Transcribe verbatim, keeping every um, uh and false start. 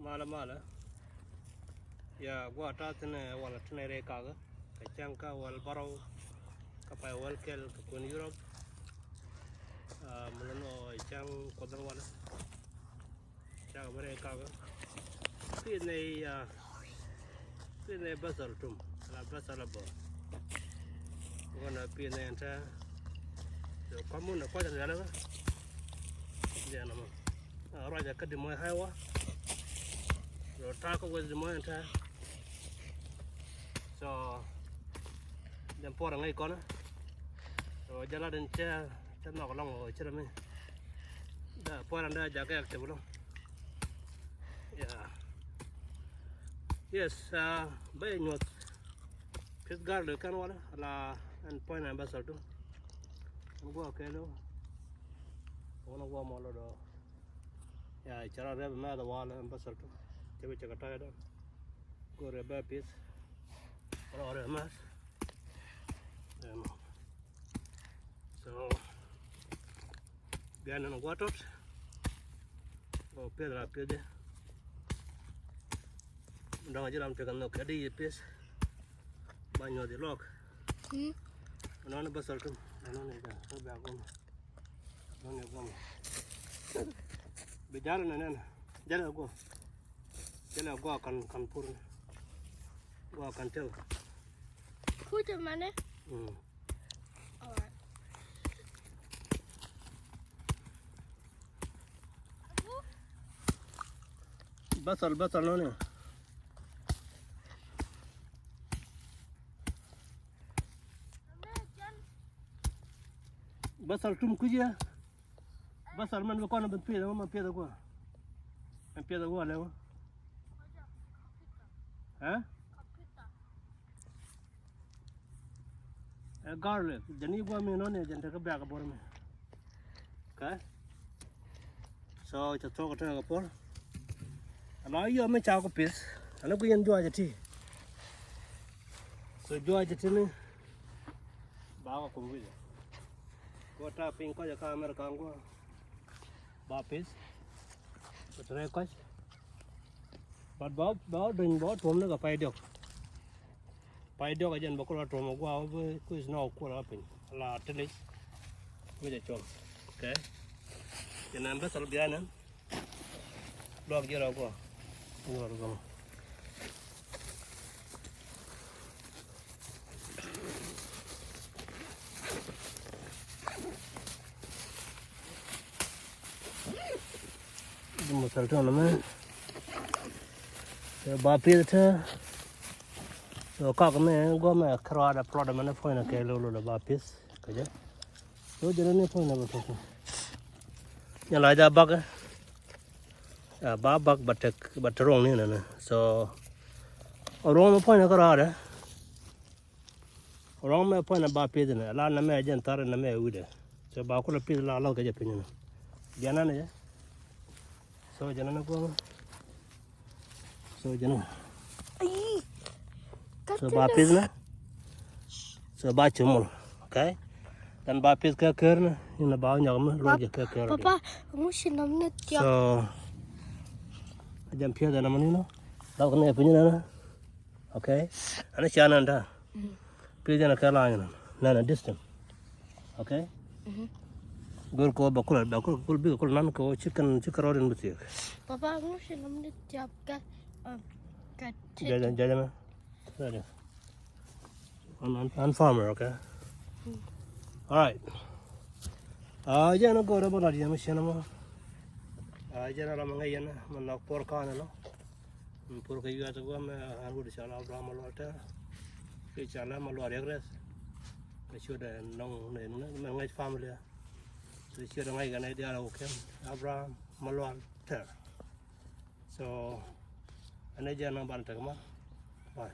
Malä malä. Ya, gua̱a̱th ta̱a̱ thi̱n ɛ walɛ ti nɛy rɛy kakä. Kɛ cäŋ kä wäl bärɔw, kä pay wäl kɛl kɛ kuën Yurop. Ah, mi lɛ nɔ cäŋ Kuɔth in walɛ. Cäŋ bä rɛy kakä. Pi̱i̱th nɛy, ah, pi̱i̱th nɛy bäthɔl tum, la bäthɔl a bä. Ɣän a pi̱i̱th nɛy ɛn tɛ̈. So, kɔm mun ɛ kua̱c rialikä. Jɛn ɛmɔ. Ah, ruacɛ kä Des Moines Iowa. Rɔ ta̱a̱ kä West Des Moines ɛn tɛ̈. So, jɛn puɔr ɛ ŋäc kɔn. So, jɛ lat in cɛ, cɛ nhɔk ɛlɔ̱ŋ ɔ cɛ rɛ mi. Da puɔr ɛn da jakä active ɛlɔ̱ŋ. Yeah. Yes, ah, bä yɛ nyuɔth. Pi̱th garlic kɛn walɛ, la ɛn puɔ̱ny ɛn bäthɔl tum. Ɛn guɔ kɛɛl ɔ. Wun a guɔ mɔ lɔ dɔɔ. Ya, cɛ rɔ rɛp mɛth a walɛ ɛn bäthɔl tum. Cɛ bi cɛ kɛ tɔy dɔn. Go̱o̱rɛ bɛ pi̱th. Rɔ rɛp mɛth. Ɛnɔ. So, bian nɛn gua̱a̱th tɔt. Ɔ pi̱th ra pi̱th di. Dɔ̱ŋ ji̱ ram tekɛ nhɔk kɛ di yi pi̱th. Ba nyuɔth yi lɔk. Mm. Nɔn bäthɔl tum. Nɔn ni bɛ, bɛ bɛ gom. Nɔn ni gom. Bi jal nɛ nɛn. Jal gom. Jal gom kan, kan pur. Gom kan tɛw. Pur tɛw manɛ? Mm. All right. Bäthɔl, bäthɔl nɔni. Bäthɔl tum kui̱cä. Bäthɔl mɛn bi kɔn bi pieth, mɛn pieth kuɔ. Mɛn pieth kuɔ lɛ wä. Ɛ? Ɛ garlic, jɛn i̱ gua̱a̱th mi nɔni jɛn tekɛ biak ɛ buɔr mi. Okay. So, cɛ thuɔk ɛ tekɛ puɔr. Ala yɔ mi ca ku pi̱th. Ala ku yɛn juacɛ ti. So, juacɛ ti ni. Ba kɔ kum wi̱cɛ. Guɔ ta̱a̱ piny kɔcɛ kä America guɔ. Ba pi̱th. Ku te rɛy kɔc. But ba, ba duny ba tuɔm ni kɛ pay diɔk. Pay diɔk a jɛn bɛ kulɛ tuɔm a gua̱a̱ wä bi kui̱c nɔɔk kulɛ piny. La tilic. Mi jɛ cuɔm. Okay. Jɛ nɛn bäthɔl bian nɛn. Luak jiɛn a gua̱a̱. Luak jiɛn a gua̱a̱. Jumbo saltona mɛ. Ba pi̱th te. So kak mɛ guɔ mɛ kɛ ruaadɛ plɔt mɛ ni puɔ̱ny na kɛ lo̱lo̱ ba pi̱th kɛ jɛ. So jɛ ni puɔ̱ny na bɛ tuɔk. Nyɛ la ja bak. Ya ba bak ba tek ba te ruɔ̱ŋ ni nɛ ni. So ruɔ̱ŋ mɛ puɔ̱ny na kɛ ruaadɛ. Ruɔ̱ŋ mɛ puɔ̱ny na ba pi̱th ni la na mɛ jɛn thar na mɛ wi̱dɛ. So ba kulɛ pi̱th la lɔth kɛ jɛ piny ni. Jɛn ni jɛ. So jɛn ni guɔ̱ŋ. So jɛn ni. Ayi. So ba pi̱th ni. So ba cumul. Okay. Then ba pi̱th kɛ ker ni. Ni na ba nyɔk mi luɔc jɛ kɛ ker. Papa, ŋu ci nam ni tiak. So jɛn pi̱th ni mɛ ni nɔ. Ba kɛ ni piny ni. Okay. Ani ca nɛn da̱a̱. Pi̱th jɛn a kɛ la̱a̱ny nɛn nɛn a distant. Okay. Go̱r kɛ wä bɛ kulɛ bɛ kulɛ bikɛ kulɛ nan kɛ wä ci kɛn ci kɛ rɔɔd in bi thiek. Papa, ŋu ci nam ni tiap kɛ kɛ. Jɛ jɛ jɛ mɛ. An an farmer, okay. All right. Jɛn a go̱r a bä lat yɛn mi cien mɔ. Jɛn a ram a ŋäc yɛn mɛ nhɔk puɔr ka̱n a lɔ. Pur kɛ yuath guam an wut cal Abraham a lual tɛr. Kɛ cal ma lual riɛk rɛth. Kɛ ciöt ɛ nɔŋ nɛ mɛ ŋäc family. So ciöt ɛ ŋäc kɛ nɛ diaal a wä kɛn Abraham ma lual tɛr. So ɛn ɛ jɛ nɔŋ ban tek ma. Bye.